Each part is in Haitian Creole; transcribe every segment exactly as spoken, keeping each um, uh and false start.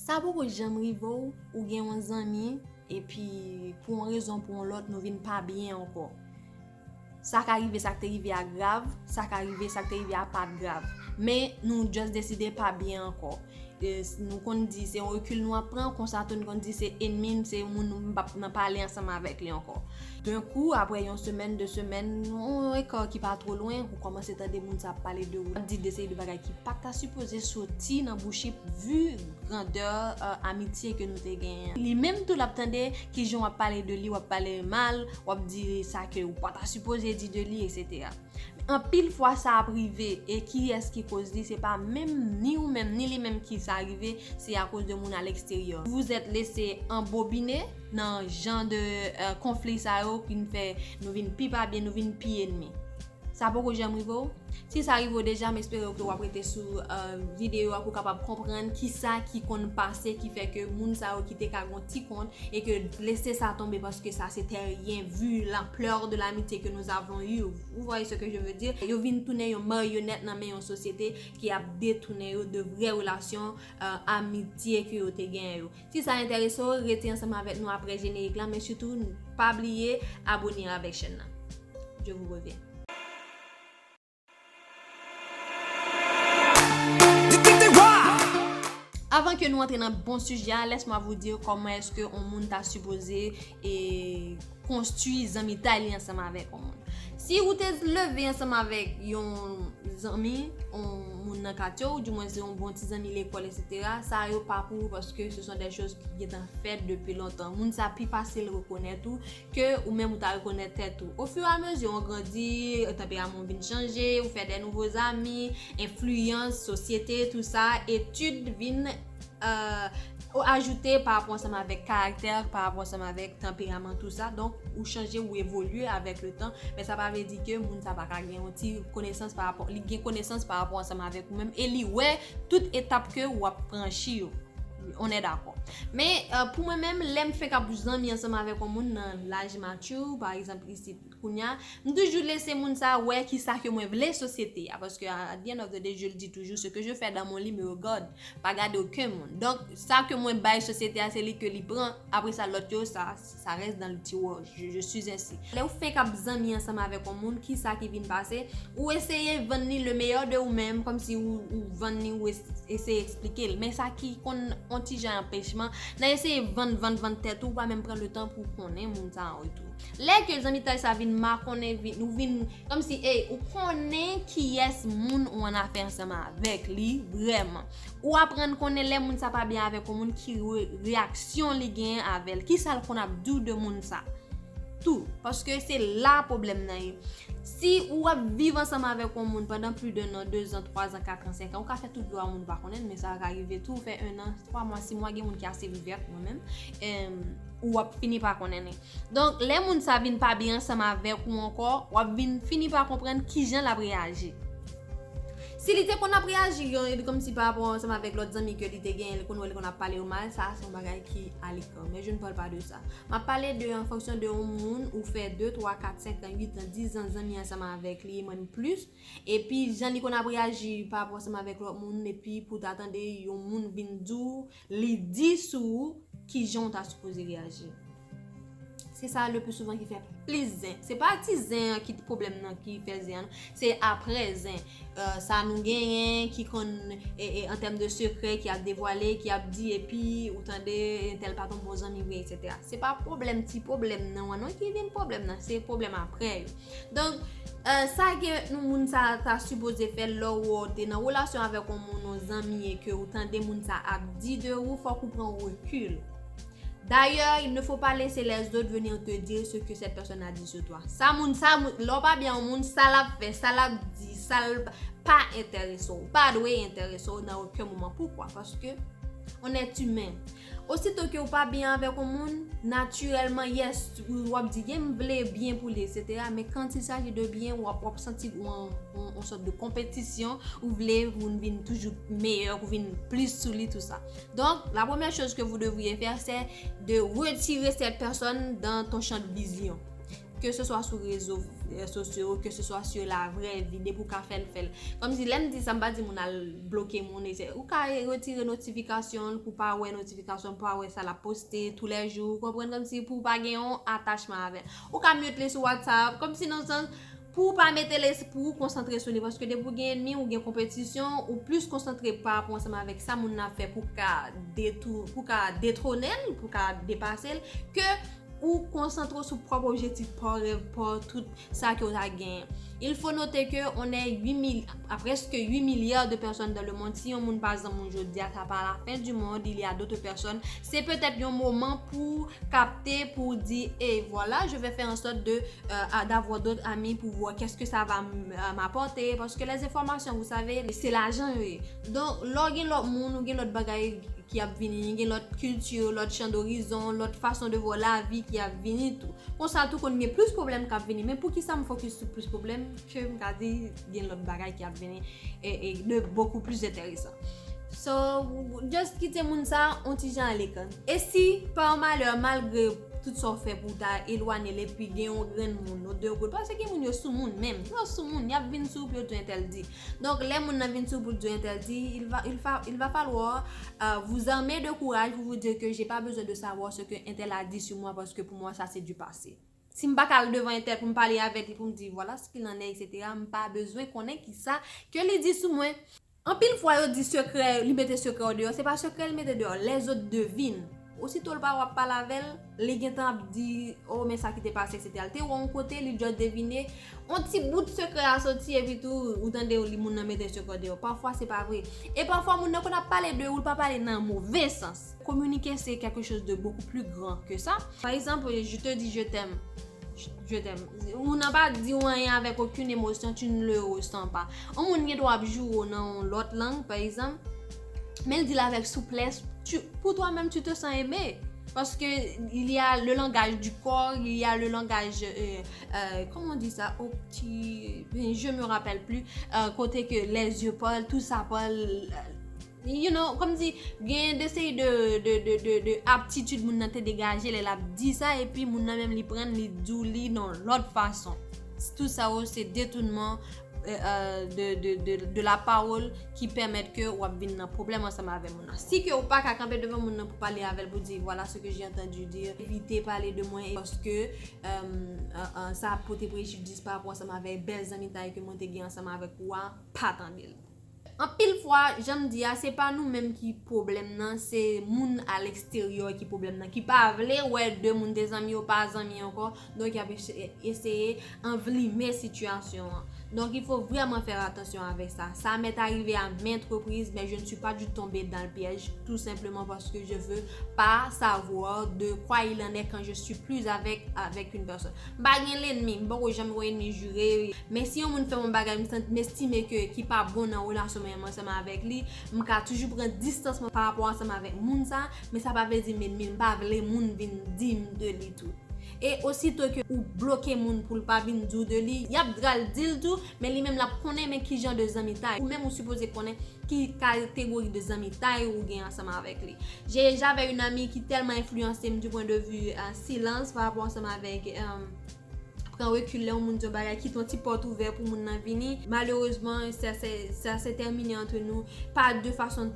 Sa poko janm rive w, ou gen yon zanmi, epi pou yon rezon, pou yon lòt, nou vin pa byen ankò. Sa ka rive, sa k te rive a grav, sa ka rive, sa k te rive a pa t grav. Men nou just deside pa byen ankò. E, s- nou konn di se yon rekil nou ap pran, konsa tou nou konn di se enmi m, se yon moun m p ap nan pale ansanm avèk li ankò. D'un coup, apre yon semèn, de semèn, yon ekò ki pa twò lwen, ou kòmanse tande moun sa ap pale de ou, ap di de seri de bagay ki pa ta sipoze soti nan bouch li, vu grandè, euh, amitye ke nou te genyen. Li menm tou l ap tande kijan w ap pale de li, w ap pale mal, w ap di sa ke ou pa ta sipoze di de li, et cetera. Anpil fwa sa ap rive, e kiyès ki koz li? Se pa menm ni ou menm, ni li menm ki sa rive, se akoz de moun a leksteryè. Vous êtes laissé anbobine nan jan de, euh, konfli sa yo ki n fè nou vin pi pa byen, nou vin pi enmi. Sa poko janm rive w? Si sa rive w deja, m espere ke w ap rete sou, euh, videyo a pou w kapab konprann kisa ki konn pase ki fè ke moun sa yo ki te ka gon ti kont e ke lese sa tonbe paske sa se teryen, vu l'ampleur de l'amitié que nous avons eue. Vous voyez ce que je veux dire? Yo vin tounen yon maryonèt nan men yon sosyete ki ap detounen yo de vrè relasyon, euh, amitye ke yo te genyen yo. Si sa enterese w, rete ansanm avèk nou apre jenerik la, men sitou, pa bliye abone avèk chèn nan. Je vous reviens. Avan ke nou antre nan bon sijè a, laisse-moi vous dire comment est-ce que yon moun ta sipoze e konstwi zanmitay li ansanm avèk yon moun. Si ou te leve ansanm avèk yon zanmi, yon moun nan katye w, ou dimwen se yon bon ti zanmi lekòl, et cetera, sa yo pa pou ou paske ce sont des choses ki gentan fèt depi lontan. Moun sa pi fasil rekonèt ou ke ou menm ou ta rekonèt tèt ou. Au fur et à mesure, ou grandi, tanperaman w vin chanje, ou fè de nouvo zami, enfliyans, sosyete, tou sa, etid vin, euh, ou ajoute pa rapò ansanm avèk karaktè, pa rapò ansanm avèk tanperaman, tou sa. Donk, ou chanje, ou evolye avèk le tan, men sa pa vle di ke moun sa pa ka gen yon ti konesans pa rapò, li gen konesans pa rapò ansanm avèk ou menm, e li wè tout etap ke w ap franchi yo. On est d'accord. Men, euh, pou mwen menm, lè m fenk ap zanmi ansanm avèk yon moun nan laj mature, pa egzanp, isit, kounya, m toujou lese moun sa wè kisa ke mwen vle sosyete a, paske, at the end of the day, je le dis toujours, ce que je fais dans mon lit me regarde. Pa gade okenn moun. Donk, sa ke mwen bay sosyete a, se li ke li pran. Apre sa, lòt yo, sa, ça reste dans le tiroir. Je, je suis ainsi. Lè ou fenk ap zanmi ansanm avèk yon moun, kisa ki vin pase? Ou eseye vann li le meilleur de ou menm, kòmsi ou, ou vann li, ou es- eseye eksplike l. Men sa ki konn yon ti jan anpechman, nan eseye vann, vann, vann tèt ou, ou pa menm pran le tan pou konnen moun sa an retou. Lè ke zanmitay sa vin makonnen, vin, ou vin, kòmsi, ey, ou konnen kiyès moun ou an afè ansanm avèk li, vrèman. Ou aprann konnen lè moun sa pa byen avèk yon moun, ki re- reyaksyon li genyen avè l, kisa l konn ap di w de moun sa. Tou, paske se la pwoblèm nan ye. Si ou ap viv ansanm avèk yon moun pandan plis de un an, de zan, twa zan, kat an, senk an, ou ka fè tout vi w a moun ou pa konnen l, men sa ka rive tou, ou fè un an, twa mwa, sis mwa, gen moun ki ase ouvè, mwen menm, em, ou ap fini pa konnen li. Donk, lè moun sa vin pa byen ansanm avèk ou ankò, w ap vin fini pa konprann kijan l ap reyaji. Si li te konn ap reyaji yon, kòmsi pa rapò ansanm avèk lòt zanmi ke li te genyen, li konn wè li konn ap pale yo mal, sa se yon bagay ki alikò. Men je ne parle pas de ça. M ap pale de an fonksyon de yon moun ou fè de, twa, kat, senk an, uit an, diz an zanmi ansanm avèk li, e menm plis. Epi jan li konn ap reyaji pa rapò ansanm avèk lòt moun, epi pou w ta tande yon moun vin di w, li di sou ou, kijan w ta sipoze reyaji. Se sa le plus souvent ki fè plis zen. Se pa ti zen an ki pwoblèm nan ki fè zen an, non. Se apre zen. Euh, sa nou genyen ki konn, e, e, an tèm de sekrè, ki ap devwale, ki ap di, epi ou tande entèl pa t yon bon zanmi vre, et cetera. Se pa pwoblèm, ti pwoblèm nan an non ki vin pwoblèm nan, se pwoblèm apre yo. Donk, euh, sa ke nou moun sa ta sipoze fè lè w te nan relasyon avèk yon moun, yon zanmi, e ke ou tande moun sa ap di de ou, fòk ou pran rekil. D'ailleurs, il ne faut pas laisser les autres venir te dire ce que cette personne a dit sur toi. Sa moun, sa moun, lè w pa byen yon moun, sa l ap fè, sa l ap di, sa l pa enterese w, pa dwe enterese w nan okenn moman. Poukwa? Paske on est humain. Osito ke ou pa byen avèk yon moun, natirèlman, yes, w ap di, gen m vle byen pou li, et cetera. Men quand il s'agit de byen, w ap, w ap santi yon, yon, yon sòt de konpetisyon, ou vle moun vin toujou meyè, ou vin plis sou li, tou sa. Donc, la première chose que vous devriez faire, c'est de retirer cette personne dans ton champ de vision. ke se swa sou rezo sosyo, ke se swa sou la vrè vi, depi w ka fè l, fè l. Kòmsi lè m di sa, m pa di moun al bloke moun, ou ka retire notifikasyon l pou pa wè notifikasyon, pou pa wè sa l ap poste toulèjou, ou konprann, kòmsi pou w pa gen yon atachman avè l. Ou ka mute li sou WhatsApp, kòmsi nan sans pou w pa mete l, pou w konsantre sou li, paske depi w gen ènmi, ou gen konpetisyon, ou plis konsantre pa rapò ansanm avèk sa moun nan ap fè pou ka detou, pou ka detwone l, pou ka depase l, ke ou konsantre w sou pwòp objektif pa w, rèv pa w, tout sa ke w ta genyen. Il faut noter que on est huit mil, à presque huit milliards de personnes dans le monde. Si yon moun pa zanmi w jodi a, sa pa la fin du monde, il y a d'autres personnes. Se petèt yon moman pou kapte, pou di, et voilà, je vais faire en sorte de euh, d'avoir d'autres amis pour voir qu'est-ce que ça va m'apporter, parce que les informations, vous savez, c'est l'argent. Donk lè w gen lòt moun, ou gen lòt bagay ki ap vini, gen lòt kilti, lòt chan dorizon, lòt fason de voir la vie ki ap vini tou. Konsa tou, konn gen plis pwoblèm k ap vini, men poukisa m fokis sou plis pwoblèm ke m ka di gen lòt bagay ki ap vini e, e de beaucoup plus intéressant. So, just kite moun sa on ti jan alekàn. E si pa malè, malgre tout sa w fè pou w ta elwanye l, epi gen yon grenn moun, ou de goud, paske gen moun yo sou moun menm, yo sou moun, y ap vin sou w pou yo di entèl di. Donk lè moun nan vin sou w pou di entèl di, il va, il va, il va falloir euh, vous armer de courage pour vous dire que j'ai pas besoin de savoir ce que un tel a dit sur moi, parce que pour moi ça c'est du passé. Si m pa ka al devan entèl pou m pale avèk li, pou m di voilà ce qu'il en est, et cetera, m pa bezwen konnen kisa ke li di sou mwen. Anpil fwa yo di sekrè, li mete sekrè w deyò, se pa sekrè li mete deyò, les autres devinent. Osito l pa w ap pale avè l, li gentan ap di, oh, men sa ki te pase, et cetera. L te wè yon kote, li just devine, yon ti bout sekrè a soti, epi tou, ou tande li moun nan mete sekrè deyò. Pafwa, se pa vre. E pafwa, moun nan konn ap pale de ou, l pa pale nan move sans. Communiquer, c'est quelque chose de beaucoup plus grand que ça. Par exemple, je te dis je t'aime. Je t'aime. Moun nan pa di w anyen avèk okenn emosyon, tu ne le ressens pas. Yon moun gen dwa ap joure w nan yon lòt lang, pa egzanp, men l di l avèk souplès, tu, pour toi-même, tu te sens aimé. Parce que il y a le langage du corps, il y a le langage, euh, euh, comment on dit ça, au petit, ben, je me rappelle plus, euh, kote ke les yeux parlent, tout ça parle, euh, you know, kòmsi gen de seri de, de, de, de, de aptitid moun nan te degaje lè l ap di sa, epi moun nan menm li pran, li di w li nan lòt fason. Tout sa yo se detounman euh, de, de, de, de la parole ki pèmèt ke w ap vin nan pwoblèm ansanm avè moun nan. Si ke ou pa ka kanpe devan moun nan pou pale avè l, pou di, voilà ce que j'ai entendu dire, evite pale de mwen, paske euh, euh, euh, sa ap pote prejidis pa rapò ansanm avè bèl zanmitay ke mwen te gen ansanm avèk ou a, pa tande l. Anpil fwa, jan m di a, se pa nou menm ki pwoblèm nan, se moun aleksteryè ki pwoblèm nan, ki pa vle wè de moun te zanmi yo pa zanmi ankò, donk y ap eseye anvlime sitiyasyon an. Donc, il faut vraiment faire attention avec ça. Ça m'est arrivé à maintes reprises, mais je ne suis pas du tout tombée dans le piège, tout simplement parce que je veux pas savoir de quoi il en est quand je suis plus avec, avec une personne. M pa gen lènmi, m poko janm gen yon ènmi jire, men si yon moun fè m yon bagay, m santi, m estime ke ki pa bon nan relasyon mwen ansanm avèk li, m ka toujou pran distans mwen pa rapò ansanm avèk moun sa, men sa pa vle di m ènmi l, m pa vle moun vin di m de li tou. E osito ke ou bloke moun pou l pa vin di w de li, y ap pral di l tou, men li menm l ap konnen men ki jan de zanmitay. Ou menm ou sipoze konnen ki kategori de zanmitay ou gen ansanm avèk li. J'ai, j'avais une amie qui tellement influencé m du point de vue euh, silence pa rapò ansanm avèk euh, pran rekil lè yon moun di yon bagay, kite yon ti pòt ouvè pou moun nan vini. Malerezman, sa se, sa se termine entre nous, pas de façon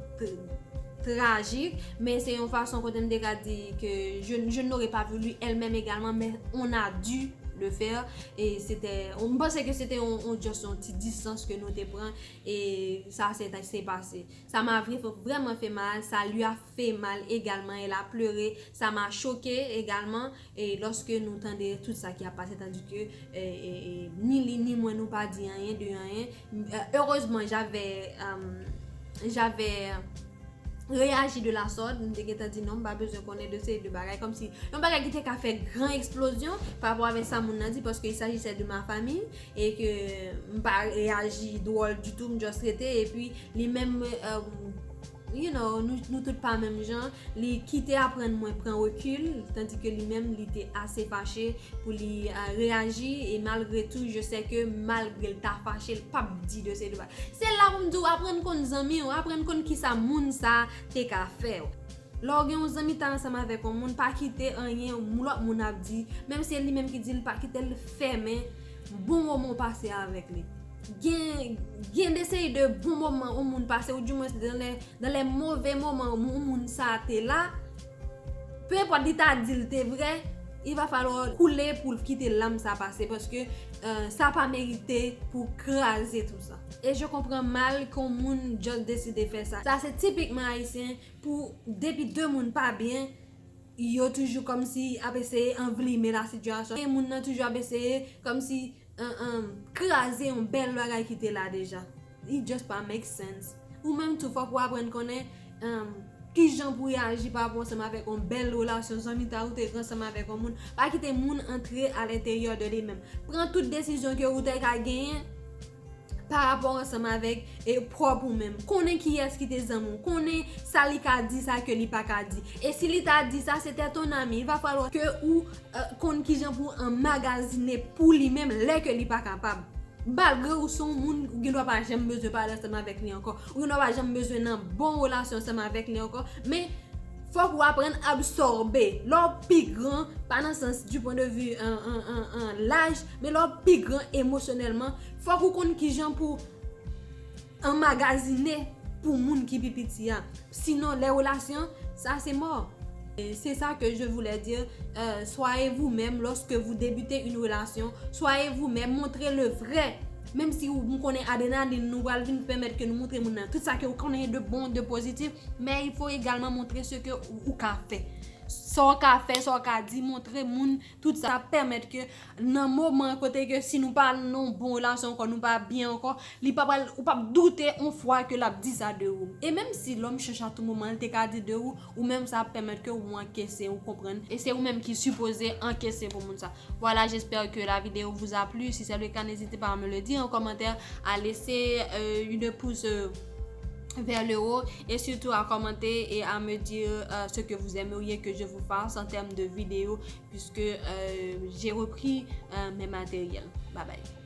trajik, men se yon fason kote m te ka di ke je, je n'aurais pas voulu elle-même également, mais on a dû le faire, et c'était, m panse ke se te yon, yon just yon ti distans ke nou te pran, e sa se, se pase. Ça m'a vraiment fait mal, ça lui a fait mal également, elle a pleuré, ça m'a choqué également, e lòske nou tande tout sa ki ap pase, tandis que euh, euh, ni li ni mwen nou pa di anyen de anyen. Euh, heureusement, j'avais, euh, j'avais reyaji de la sorte, m te gentan di non, m pa bezwen konnen de seri de bagay, kòmsi yon bagay ki te ka fè gran eksplozyon pa rapò avèk sa moun nan di, paske il s'agissait de ma famille, e ke m pa reyaji dwòl ditou, m just rete, epi li menm, euh, you know, nou, nou tout pa menm jan, li kite aprann mwen pran rekil, tandis que li menm li te ase fache pou li euh, reyaji, e malgre tou, je sais que malgre l ta fache, l p ap di de seri de bagay. Se la pou m di w, aprann konn zanmi w, aprann konn kisa moun sa te ka fè w. Lè w gen yon zanmitay ansanm avèk yon moun, pa kite anyen yon lòt moun ap di, menm si se li menm ki di l, pa kite l fèmen bon moman w pase avèk li. Gen, gen de seri de bon moman yon moun pase, ou dimwens dans les, dans les mauvais moments yon moun sa te la, peu importe li ta di l te vrè, il va falloir koule pou l kite lam sa pase, paske euh, sa pa merite pou kraze tout sa. E je konpran mal ke yon moun just deside fè sa. Sa se tipikman ayisyen, pou depi de moun pa byen, yo toujou kòmsi ap eseye anvlimen la sitiyasyon. E moun nan toujou ap eseye kòmsi an, an, kraze yon bèl bagay ki te la deja. It just pa make sense. Ou menm tou, fòk ou aprann konnen um, kijan pou reyaji pa rapò ansanm avèk yon bèl relasyon zanmitay ou te gen ansanm avèk yon moun. Pa kite moun antre alenteryè de li menm. Pran tout desizyon ke ou te ka genyen pa rapò ansanm avèk e pwòp ou menm. Konnen kiyès ki te zanmi w. Konnen sa li ka di, sa ke li pa ka di. E si li ta di sa, c'était ton ami. Il va falloir ke ou euh, konn kijan pou anmagazine pou li menm lè ke li pa kapab. Malgre ou se yon moun, ou gen dwa pa janm bezwen pale ansanm avèk li ankò. Ou gen dwa pa janm bezwen nan bon relasyon ansanm avèk li ankò. Men, fòk ou aprann absòbe. Lè w pi gran, pa nan sans du point de vue an, an, an, an laj, men lè w pi gran emosyonèlman, fòk ou konn kijan pou anmagazine pou moun ki pi piti a. Sinon, les relations, ça c'est mort. Et c'est ça que je voulais dire. Euh, soyez vous-même lorsque vous débutez une relation. Soyez vous-même, montrez le vrai. Menm si ou m konnen adrenalin nou pral vin pèmèt ke nou montre moun nan tout sa ke ou konnen de bon, de pozitif, men il faut également montrer ce que ou, ou ka fè. Sa w ka fè, sa w ka di, montre moun tout sa ap pèmèt ke nan moman kote ke si nou pa nan yon bon relasyon ankò, nou pa byen ankò, li pa pral, ou p ap doute yon fwa ke l ap di sa de ou. E menm si lòm chèch a tou moman, li te ka di de ou, ou menm sa ap pèmèt ke ou ankese, ou konprann. E se ou menm ki sipoze ankese pou moun sa. Voilà, j'espère que la vidéo vous a plu. Si c'est le cas, n'hésitez pas à me le dire en commentaire, à laisser euh, une pouce euh, vers le haut et surtout à commenter et à me dire euh, ce que vous aimeriez que je vous fasse en termes de vidéo puisque euh, j'ai repris euh, mes matériels. Bye bye.